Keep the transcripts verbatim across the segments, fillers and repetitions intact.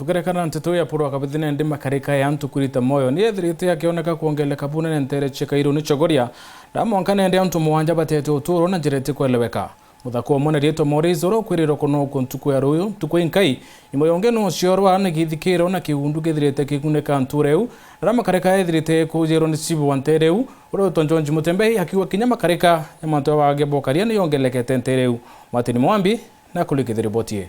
Tukirekana nteto ya Paul wa Kabithi, nandi makarika ya antu kwirita moyo ni yethirite yakioneka kwongeleka bunene ntere cia Kairuni Chogoria, na mwanka nandi antu mugwanja batete uturo na njira itikweleweka. Muthaka umwe na riitwa Maurice uria ukwirirwe kunokwa ntuku ya ruyu, ntuku inkai, nyuma yonge nuciorwa ni githikiro na kiundu kithirite kigunika ntura iu, na makarika ethirite kujirwa ni cibu wa ntere iu, uria witwa George Mutembei, akiuga kinya makarika ya mantu ya wage bokaria ni yongelekete ntere iu. Martin Mwambi na kurikithia riboti ii.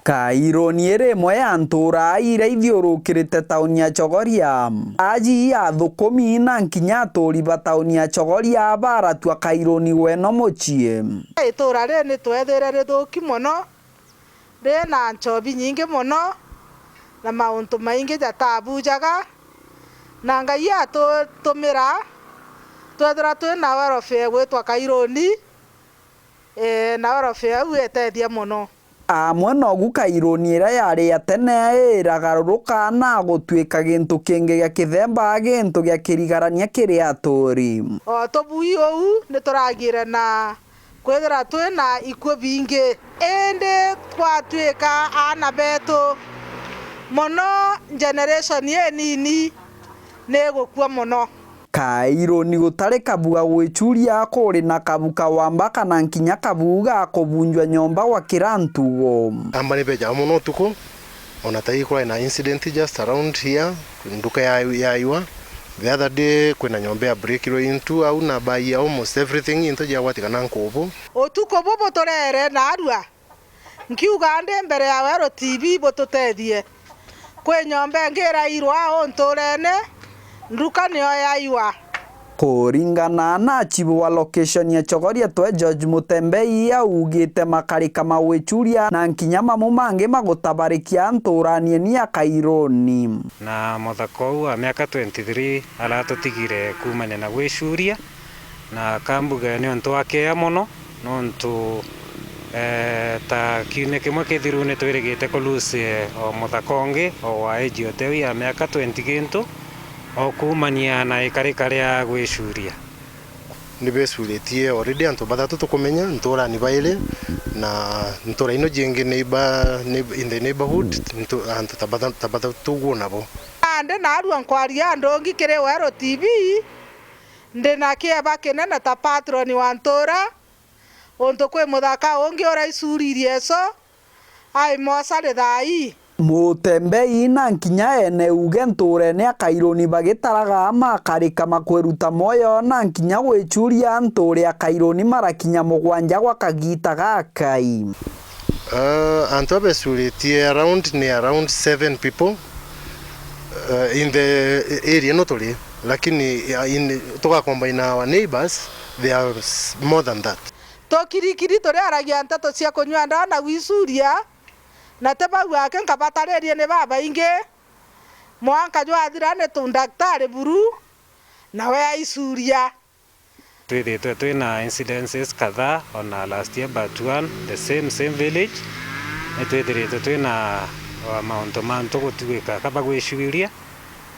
Kairuni iri imwe ya ntura iria ithiurukirite tauni ya Chogoria. Aji athukumi na nkinya aturi ba tauni ya Chogoria baratua Kairuni gweno mucii. Itura riri ni twethire rithuki mono, riri na nchobi nyingi mono, na mauntu maingi jatabujaga, na Ngai atutumira twethira twi na welfare gwitwa Kairuni, ee, na welfare iu itethia mono. Amwe nogu Kairuni iria yari ya tene iragaruruka na gutuika gintu kingi gia kithemba, gintu gia kirigarania kiri aturi. O tubui uu ni turagire na kwithira twi na ikuu bingi, indi twatuika aana betu mono, generation inini ni igukua mono. Kairuni gutari kabu ga gwichuria, kuri na kabu ka wamba kana nkinya kabu ga kubunjwa nyomba gwa kira ntugo. Amba ni bejaga mono utuku, ona ta ikwai na incident just around here, nduka ya, yaiwa. The other day, kwina nyomba ya breakirwe into au na bai ya almost everything, into jiagwatikana nkubu. Utuku bubu turere narua. Nkiuga ndi mbere ya Weru T V bututethie. Kwi nyomba ingi irairwa au nturene, nduka niyo yaiwa. Kuringana na chibu wa location ya Chogoria twe George Mutembei augite makarika ma gwichuria na nkinya mamu mangi magutabarikia nturani eni ya Kairuni. Na muthaka uu wa miaka twenty-three aratutigire kuumania na gwichuria, na kambuge ni untu wa kieya mono, nontu, eh, ta kiumia kimwe kithiru ni twirigite ku lose, eh, o muthaka ungi o wa age o teu ya miaka twenty gintu, o kuumania na ikarika ria gwichuria. Ni becuritie already antu bathatu tukumenya nturani bairi, na ntura ino jingi neighbor, neigh-, in the neighborhood, ntu-, antu ta batha-, ta bathatu tuguo nabo. Nandi narua nkwaria ndungi kiri Weru T V, ndi na kieba kinene ta patron wa ntura, untu kwi muthaka ungi uraicuririe eso, ai mosari thaa ii. Mutembei na nkinya ene uge nturene ya Kairuni bagitaraga makarika makwiruta moyo na nkinya gwichuria nturi ya Kairuni marakinya mugwanja gwa kagita gakai. Ah, antu abecuritie around ni around seven people, uh, in the area ino turi, lakini, uh, in, tugacombine our neighbours, they are s-, more than that. Tukirikiri turiaragia nteto cia kunyua ndawa na gwicuria, na ti bau aki nkabataririe ni babaingi. Mwanka jwathira ni tu ndaktari buru, nawe aicuria. Twithitwe twina incidences kadhaa, ona last year but one, the same, same village, nitwithiritwe twina, uh, mauntu mantu gutuika kaba gwicuria.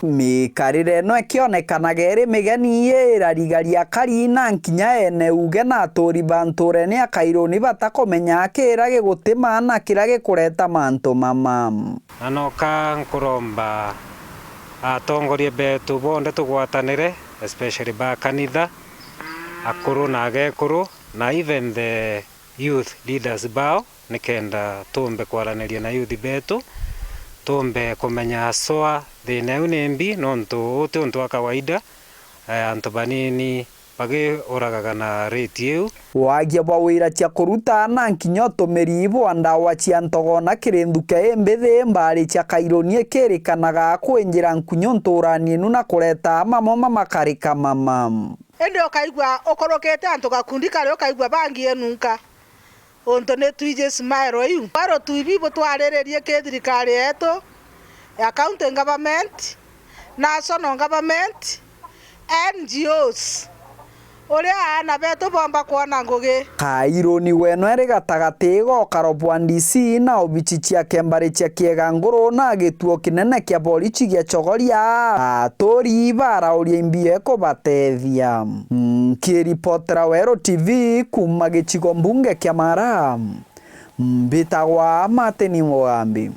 Mikarire ino ikionekanaga iri migeni, irarigaria akari na nkinya ene uge na aturi ba nturene ya Kairuni batakumenya kira gigutima na kira gikureta mantu mama. Na noka nkuromba atongoria betu bonthe tugwatanire, especially ba kanitha, akuru na agekuru, na even the youth leaders bao, nikenda tumbe kwaraniria na youth betu, tumbe kumenya aswa thina iu ni mbi, nontu uu ti untu wa kawaida, eh, antu banini bagiuragaga na rate iu. Wagia bwa wira cia kuruta na nkinya utumiri bwa ndawa cia ntogona kiri nthuke imbithi, mbari cia Kairuni ikirikanaga kwinjira nkunyu nturani inu na kureta mamwe ma makarika mama. Indi ukaigua ukurukite antu gakundi kari, ukaigua bangi inunka. Untu ni twiji smile iu. Weru T V butwariririe ki thirikari yetu, ya county government, national government, N G Os, uria aana betu bomba kwona ngugi. Kairuni weno iri gatagati ga ukaro bwa D C na obici ciake mbari cia Kiega Nguru na gituo kinene kia borichi gia Chogoria, aturi barauria imbio ikubatethia. Nkiripotera Weru T V kuma gicigo mbunge kia Mara, mbitagwa Martin Mugambi.